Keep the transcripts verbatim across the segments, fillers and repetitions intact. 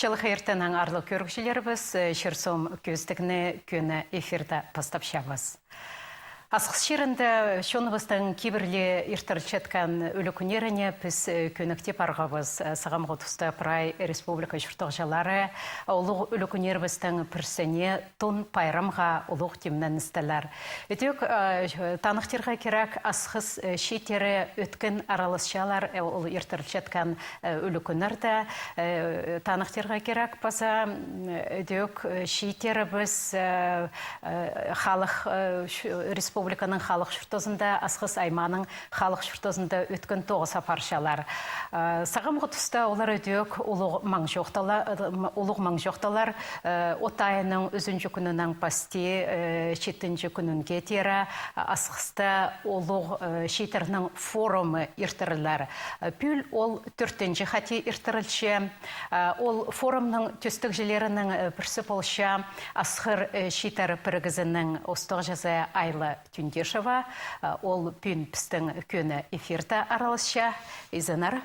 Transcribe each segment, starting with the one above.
Чалахай иртеннең, аарлығ кӧрігҷілерібіс, э, «Чир-суум» кӧзідігні кӧні эфирде пастапчабыс. Асхыс чирінде чоныбыстың кибірлі иртірілчеткен ӱлӱкӱннеріне піс, э, кӧніктеп парғабыс. Э, сағамғы туста прай республика чуртағҷылары улуғ ӱлӱкӱннерібістің пірсіне, Тун пайрамға улуғ тимненістілер. Ідӧк, э, таныхтирға кирек, асхыс, э, чииттері ӧткін араласчалар, э, ол иртірілчеткен, э, ӱлӱкӱннерде, э, таныхтирға кирек паза, м, ідӧк, э, чииттерібіс, э, э, халых, э, чу-, республиканың халых чуртазында, Асхыс аймааның халых чуртазында ӧткін тоғыс апарчалар. Э, сағамғы туста олар ідӧк улуғ маң чоохтала-, э, м, улуғ маң чоохталар, э, от айының ӱзінҷі кӱнінең пасти, э, читінҷі кӱнінге теере, э, Асхыста улуғ, э, чииттернің форумы иртірілер. Э, пӱӱл ол тӧртінҷі хати иртірілче. Э, ол форумның тӧстегҷілерінің, э, пірсі полча Асхыр, э, чииттер пірігізінің устағҷызы Айла Тюндешева, э, ол пӱӱн пістің кӧні эфирде араласча. Изеннер.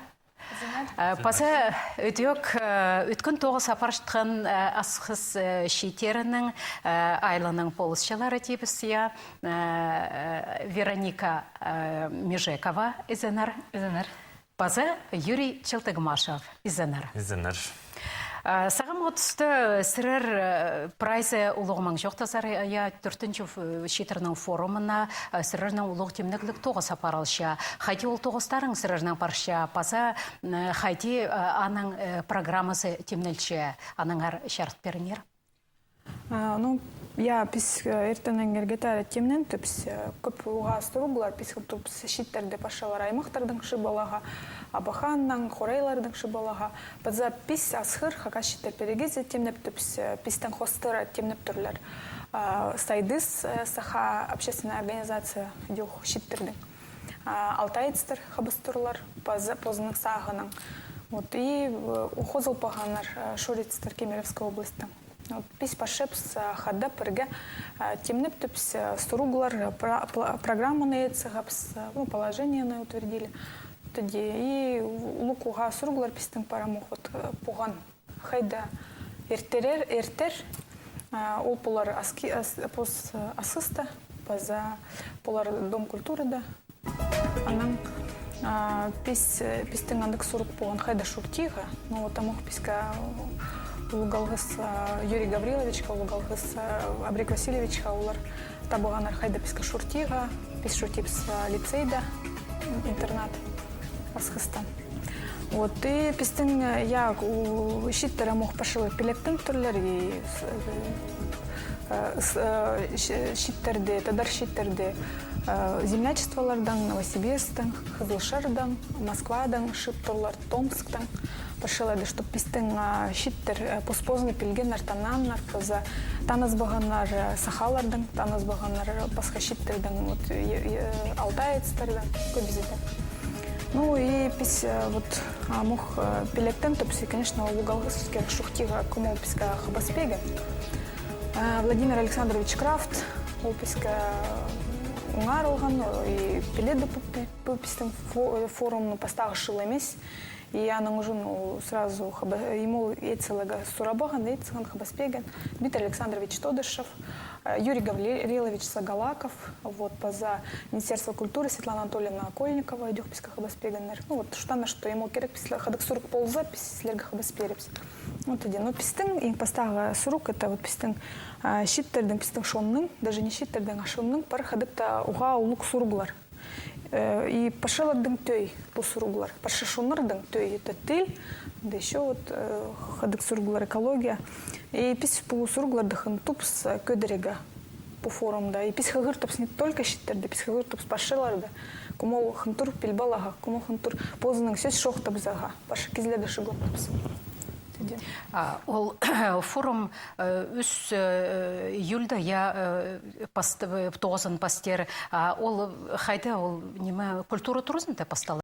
Изеннер. Э, паза ідӧк, э, ӧткін тоғыс апарчатхан, э, асхыс, э, чииттерінің, э, Айланың полысчылары тибіс, я, э, Вероника, э, Межекова, изеннер. Изеннер. Паза Юрий Челтыгмашев, изеннер. Изеннер. Э, сағамғы туста сірер, э, прайзы улуғ маң чоохтазар, я, тӧртінҷі ф-, чииттернің форумына, э, сірернің улуғ тимнегліг тоғыс апарылча. Хайди ол тоғыстарың сірернің парча, паза, м, хайди, э, аның, э, программазы тимнелче, аннаңар чарыт пиріңер. А, ну, я, піс, э, иртеннең ирге таары тимнентібіс, э, кӧп уғаа суруғлар, піс хатап чииттерді парчалар аймахтардаң чыып аларға, Абаханнаң, хорайлардаң чыып аларға. Паза піс Асхыр хакас чииттер пірігізі тимнептібіс, э, пістің хостыра тимнеп турлар. А, Сайдыс, э, саха общественная организация ідӧк чииттернің. А, алтаецтер хабыс турлар, паза позының сағынаң. Вот, и, э, хозыл парғаннар, э, шорицтер Кемеровская областьтың. Вот, піс парчабыс, а, хада пірге, а, тимнептібіс, а, суруғлар, а, про-, пла-, программаны ит сығабыс, а, ну, положениені утвердили. Тоди и улуғ уғаа суруғлар пістің пара мох, вот, а, поған. Хайда иртірер, иртер, а, ол полар аски-, ас-, пос, а, Асхыста, паза полар Дом культурада. Анаң, а, піс, э, пістің андағ суруғ поған хайда Шуртиға. Ну, вот, амох піске, а, улуғ алғыс, а, Юрий Гавриловичка, улуғ алғыс, а, Абрек Васильевичка, олар табығаннар хайда піске Шуртиға, піс Шуртибіс, а, лицейда, м, интернат Асхыста. Вот, и пістің, э, я, у, чииттер амох парчалар пілектен турлар, и с-, э, э, с-, э, ч-, чииттерді, тадар чииттерді, э, землячестволардаң, Новосибирсктаң, Хызылчардаң, Москвадаң чыып турлар, Томсктаң. Парчалар даа, чтоб пістің, а, чииттер, э, пос-позын пілгеннер, таннааннар, паза таныс парғаннар, э, сахалардаң, таныс парғаннар, э, пасха чииттердең, вот, э, э, алтаецтердең, кӧбізідең. Ну, и піс, э, вот, амох, э, пілектен тіпчебіс, конечно, улуғ алғыс кирек Шуртиға, кем ол піске хабас пирген. Э, Владимир Александрович Крафт, ол піске, э, оңарылған, э, и піледі пу, пу, пу пістің фо-, э, форумның пастағы чылы нимес. И аның ӱчӱн ол сразу хаба-, им ол ит саларға сурабаған, ит салған, хабас пирген. Дмитрий Александрович Тодышев, э, Юрий Гаврилович Сагалаков, вот, паза Министерство культуры, Светлана Анатольевна Окольникова, ідӧк піске хабас пиргеннер. Ну, вот, что на что, им ол кирек, піс, хайдағ суруғ полза, піс сірерге хабас пирербіс. Вот, іди, ну, пістің иң пастағы суруғ, это вот пістің, а, чииттердең, пістің чонның, даже не чииттердең, а чонның пар хайдағ-да уғаа улуғ суруғлар. Э, и парчаларның тӧӧй пу суруғлар, парча чоннарның тӧӧй, это тіл, да ещё вот, э, хайдағ суруғлар, экология. И піс пу суруғларды хынтупс, э, кӧдірерге пу форумда. И піс хығыртыпс не только чииттерді, піс хығыртыпс парчаларды. Кем ол хынтыр піліп аларға, кем ол хынтыр позының сӧс чоохтабызарға, парча кізілерді чыылаттыпс. А, ол форум, э, ӱс, э, июльда, я, э, паст-, э, тоғызын пастир. А ол хайда, ол ниме, культура туразында пасталар?